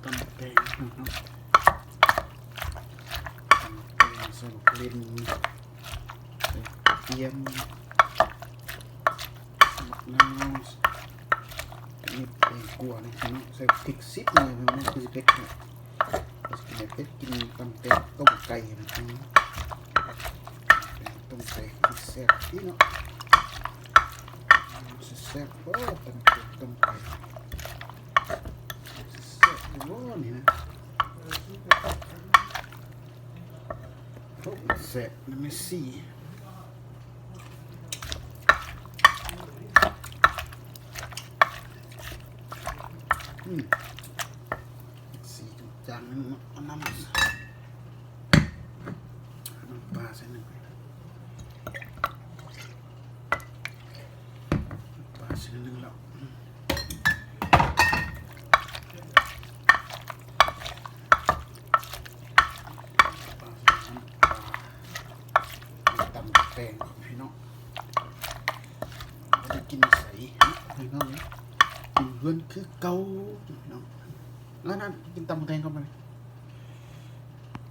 ຕຳແຕງເນາະ ຕຳແຕງ ໃສ່ບັກເລັ່ນ ໃສ່ກະທຽມ ບັກນາວ ນິດແຕງກວາເນາະ ໃສ່ພລິກສິບໜ່ວຍເນາະ ຄືຊິເຜັດເນາະ. ເຮົາຊິກິນແບບເຜັດ ກິນຕຳແຕງຕົ້ມໄກ່ນະ ຕຳແຕງຕົ້ມໄກ່ຄືຊິແຊບເດເນາະ ຊິແຊບບໍ່ ຕຳແຕງຕົ້ມໄກ່ ຊິແຊບຢູ່ບໍ່ນີ້ນະ ໂອ້ ແຊບນະແມ່ຊີ. ອືມ ສີຈາງໆ ເອົານ້ຳ ເອົານ້ຳປາໃສ່ໜຶ່ງ ປາໃສ່ໜຶ່ງແລ້ວ ປາໃສ່ນ້ຳປາ ຕຳແຕງພີ່ນ້ອງ ບໍ່ໄດ້ກິນໃສເນາະ ພີ່ນ້ອງເອີຍ ຢູ່ເຮືອນຄືເກົ່າ ພີ່ນ້ອງ ນັ້ນໆ ກິນຕຳແຕງເຂົ້າໄປ.